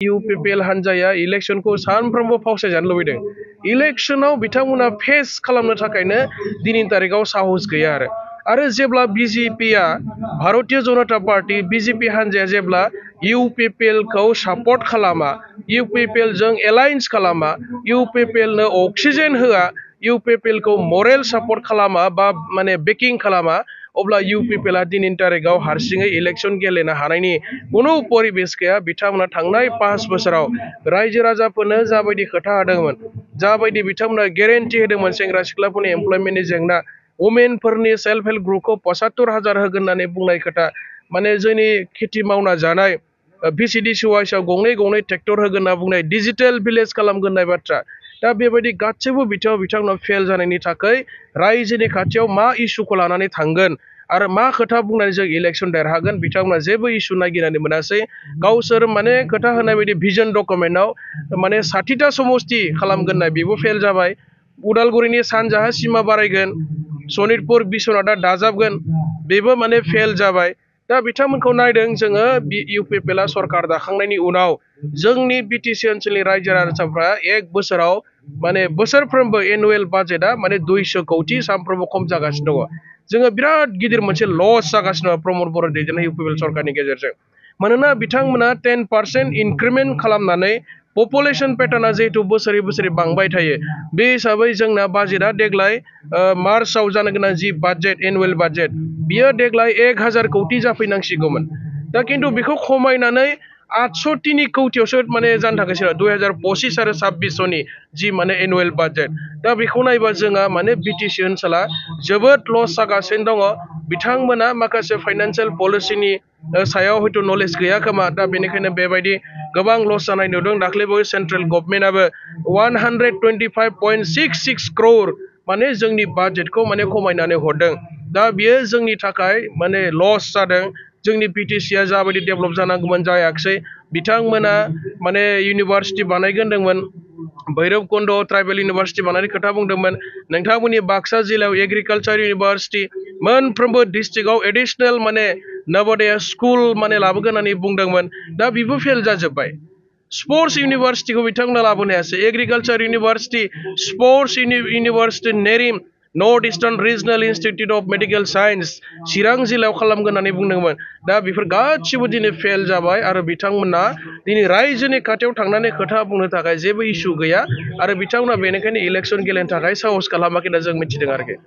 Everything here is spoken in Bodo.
UPPL हानजाया इलेक्शनखौ सानफ्रोमबो फावसायजानो लुबैदों। इलेक्शनाव बिथांमोना फेस खालामनो थाखायनो दिनैनि तारिखाव साहस गैया आरो जेब्ला BJPआ भारतीय जनता पार्टी BJP हानजाया जेब्ला UPPL खौ सापर्ट खालामा, UPPL जों एलायन्स खालामा, UPPL नो अक्सिजेन होआ, UPPL खौ मरेल सापर्ट खालामा बा माने बेकिं खालामा, अब्ला UPPL आ दिनैनि तारिखाव हारसिङै इलेक्शन गेलेनो हानायनि कुनु परिबेस गैया। बिथांमोना थांनाय 5 बोसोराव रायजो राजाफोरनो जाबायदि खोथा होदोंमोन, जाबायदि बिथांमोना गेरेन्टि होदोंमोन सेंग्रा सिख्लाफोरनि एमप्लयमेन्टनि जेंना, वुमेनफोरनि सेल्फ हेल्प ग्रुपखौ 75,000 होगोन होननानै बुंनाय खोथा, माने जोंनि खेथि मावना जानाय VCDC वाइसआव गंनै ट्रेक्टर होगोन होनना बुंनाय, डिजिटेल भिलेज खालामगोन होननाय बाथ्रा। दा बेबायदि गासैबो बिथिङाव बिथांमोना फेल जानायनि थाखाय रायजोनि खाथियाव मा इस्युखौ लानानै थांगोन आरो मा खोथा बुंनानै जों इलेक्शन देरहागोन, बिथांमोना जेबो इस्यु नागिरनानै मोनासै। गावसोर माने खोथा होनाय बायदि भिजन डकुमेन्टआव माने 60टा समस्ति खालामगोन होननाय बेबो फेल जाबाय। उदालगुरिनि सानजाहा सिमा बारायगोन, सनितपुर बिश्वनाथआ दाजाबगोन, बेबो माने फेल जाबाय। दा बिथांमोनखौ नायदों जोङो UPPL आ सरकार दाखांनायनि उनाव जोंनि BTC ओनसोलनि रायजो राजाफ्रा 1 बोसोराव माने बोसोरफ्रोमबो एनुवेल बाजेटआ माने 200 कौटि सानफ्रोमबो खम जागासिनो दङ। जोङो बिराद गिदिर मोनसे लस जागासिनो दङ प्रमद बर' दैदेननाय UPPL सरकारनि गेजेरजों। मानोना बिथांमोना 10% इंक्रिमेन्ट खालामनानै पपुलेशन पेटार्ना जिहेतु बोसोरै बांबाय थायो, बे हिसाबै जोंना बाजेटआ देग्लाय मार्चआव जानो गोनां जि बाजेट एनुवेल बाजेट बियो देग्लाय 1000 कौटि जाफैनांसिगौमोन। दा खिन्थु बेखौ खमायनानै 803 कौटियावसो माने जानो थाखायसो 2025 आरो 26 जि माने एनुवेल बाजेट। दा बेखौ नायबा जोंहा माने BTC ओनसोला जोबोद लस जागासिनो दङ। बिथांमोना माखासे फाइनान्सियेल पलिसिनि सायाव हयथ' नलेज गैया खोमा, दा बेनिखायनो बेबायदि गोबां लस जानाय नुदों। दाख्लैबो सेन्ट्रेल गभर्नमेन्टआबो 125.66 crore माने जोंनि बाजेटखौ माने खमायनानै हरदों। दा बियो जोंनि थाखाय माने लस जादों। जोंनि BTC आ जाबायदि डेभेलप जानांगौमोन जायाखिसै। बिथांमोना माने इउनिभार्सिटि बानायगोन होनदोंमोन, भैरबकुंड ट्राइबेल इउनिभार्सिटि बानायनायनि खोथा बुंदोंमोन। नोंथांमोननि बाक्सा जिल्लायाव एग्रिकालचार इउनिभार्सिटि, मोनफ्रोमबो डिस्ट्रिक्टआव एडिशनेल माने नवोदय स्कुल माने लाबोगोन होननानै बुंदोंमोन। दा बेबो फेल जाजोब्बाय। स्पर्ट्स इउनिभार्सिटिखौ बिथांमोना लाबोनो हायासै। एग्रिकालचार इउनिभार्सिटि, स्पर्ट्स इउनिभार्सिटि नेरिम, north eastern regional institute of medical science Chirang जिल्लायाव खालामगोन होननानै बुंदोंमोन। दा बेफोर गासिबो दिनै फेल जाबाय आरो बिथांमोना दिनै रायजोनि खाथियाव थांनानै खोथा बुंनो थाखाय जेबो इस्यु गैया आरो बिथांमोना बेनिखायनो इलेक्शन गेलेनो थाखाय साहस खालामाखै होनना जों मिथिदों आरोखि।